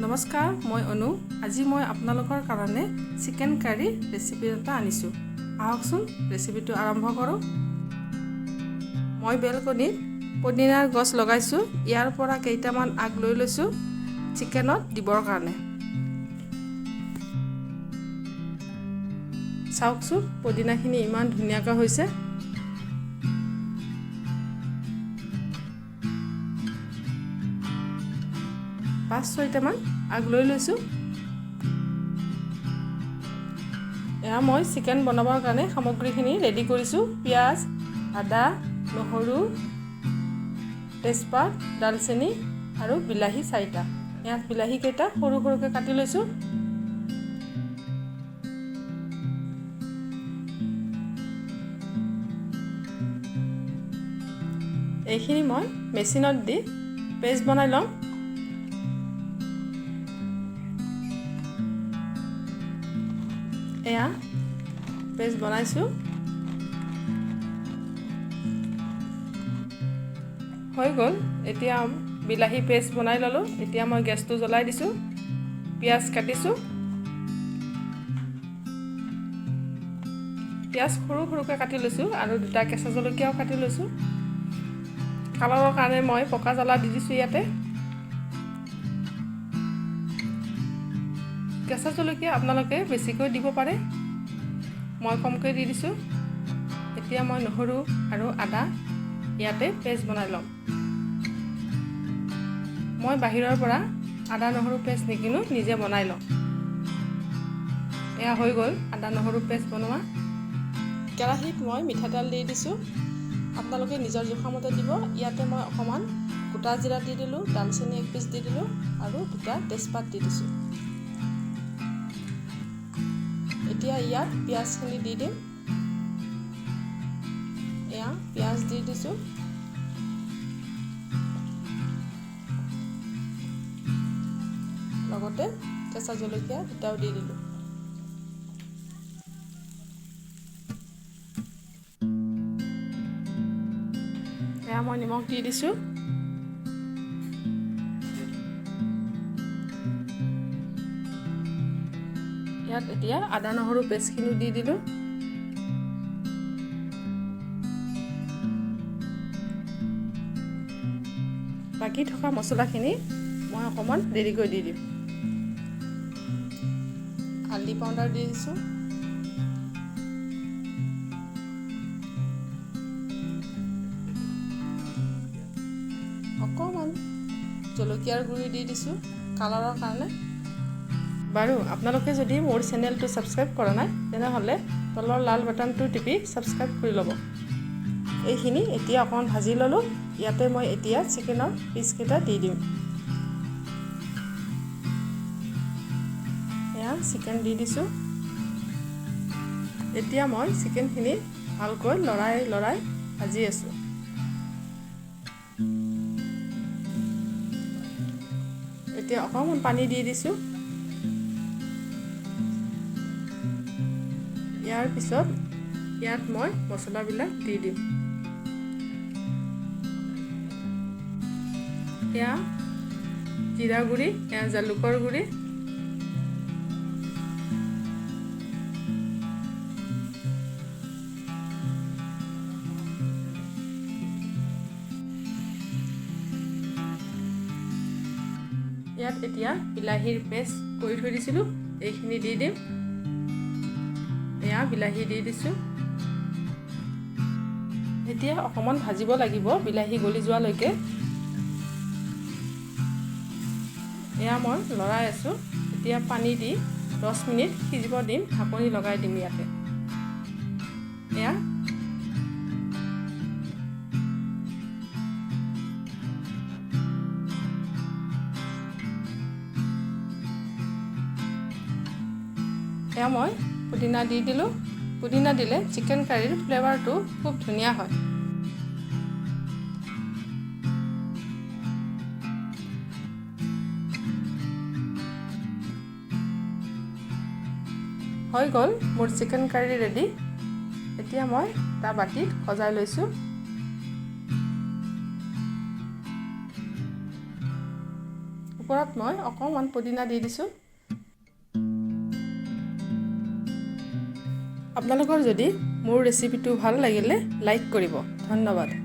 নমস্কাৰ, মই অনু। আজি মই আপোনালোকৰ কাৰণে চিকেন কাৰী ৰেচিপি এটা আনিছোঁ। আহকচোন, ৰেচিপিটো আৰম্ভ কৰোঁ। মই বেলকনিত পদিনাৰ গছ লগাইছোঁ। ইয়াৰ পৰা কেইটামান আগ লৈ লৈছোঁ চিকেনত দিবৰ কাৰণে। চাওকচোন, পদিনাখিনি ইমান ধুনীয়াকৈ হৈছে। পাঁচ ছয়টামান আগ লৈ লৈছোঁ। এয়া মই চিকেন বনাবৰ কাৰণে সামগ্ৰীখিনি ৰেডি কৰিছোঁ। পিঁয়াজ, আদা, নহৰু, তেজপাত, ডালচেনি আৰু বিলাহী 4টা। ইয়াত বিলাহীকেইটা সৰু সৰুকৈ কাটি লৈছোঁ। এইখিনি মই মেচিনত দি পেষ্ট বনাই ল'ম। এয়া পেষ্ট বনাইছোঁ, হৈ গ'ল। এতিয়া বিলাহী পেষ্ট বনাই ল'লোঁ। এতিয়া মই গেছটো জ্বলাই দিছোঁ। পিঁয়াজ কাটিছোঁ। পিঁয়াজ সৰু সৰুকৈ কাটি লৈছোঁ আৰু দুটা কেঁচা জলকীয়াও কাটি লৈছোঁ। কালাৰৰ কাৰণে মই পকা জ্বালা দি দিছোঁ ইয়াতে। কেঁচা জলকীয়া আপোনালোকে বেছিকৈ দিব পাৰে, মই কমকৈ দি দিছোঁ। এতিয়া মই নহৰু আৰু আদা ইয়াতে পেষ্ট বনাই ল'ম। মই বাহিৰৰ পৰা আদা নহৰু পেষ্ট নিকিনো, নিজে বনাই লওঁ। এয়া হৈ গ'ল আদা নহৰু পেষ্ট বনোৱা। কেৰাহীত মই মিঠাতেল দি দিছোঁ। আপোনালোকে নিজৰ জোখামতে দিব। ইয়াতে মই অকণমান গোটা জিৰা দি দিলোঁ, ডালচেনি এক পিচ দি দিলোঁ আৰু দুটা তেজপাত দি দিছোঁ। এতিয়া ইয়াত পিঁয়াজখিনি দি দিম। এয়া পিঁয়াজ দি দিছোঁ। লগতে কেঁচা জলকীয়া দুটাও দি দিলোঁ। এয়া মই নিমখ দি দিছোঁ। ইয়াত এতিয়া আদা নহৰু পেষ্টখিনিও দি দিলোঁ। বাকী থকা মছলাখিনি মই অকণমান দেৰিকৈ দি দিম। হালধি পাউডাৰ দি দিছোঁ। অকণমান জলকীয়াৰ গুড়ি দি দিছোঁ কালাৰৰ কাৰণে। বাৰু, আপোনালোকে যদি মোৰ চেনেলটো ছাবস্ক্ৰাইব কৰা নাই, তেনেহ'লে তলৰ লাল বাটনটো টিপি ছাবস্ক্ৰাইব কৰি ল'ব। এইখিনি এতিয়া অকণমান ভাজি ল'লোঁ। ইয়াতে মই এতিয়া চিকেনৰ পিচকেইটা দি দিম। এয়া চিকেন দি দিছোঁ। এতিয়া মই চিকেনখিনি ভালকৈ লৰাই লৰাই ভাজি আছোঁ। এতিয়া অকণমান পানী দি দিছোঁ। ইয়াৰ পিছত ইয়াত মই মছলাবিলাক দি দিম। এয়া জিৰা গুড়ি, এয়া জালুকৰ গুড়ি, ইয়াত এতিয়া বিলাহীৰ পেষ্ট কৰি থৈ দিছিলোঁ, এইখিনি দি দিম। এয়া বিলাহী দি দিছোঁ। এতিয়া অকণমান ভাজিব লাগিব বিলাহী গলি যোৱালৈকে। এয়া মই লৰাই আছোঁ। এতিয়া পানী দি 10 মিনিট সিজিব দিম। ঢাকনি লগাই দিম ইয়াতে। এয়া এয়া মই পুদিনা দি দিলোঁ। পুদিনা দিলে চিকেন কাৰীৰ ফ্লেভাৰটো খুব ধুনীয়া হয়। হৈ গ'ল মোৰ চিকেন কাৰী ৰেডি। এতিয়া মই এটা বাতিত সজাই লৈছোঁ। ওপৰত মই অকণমান পদিনা দি দিছোঁ। আপোনালোকৰ যদি মোৰ ৰেচিপিটো ভাল লাগিলে লাইক কৰিব। ধন্যবাদ।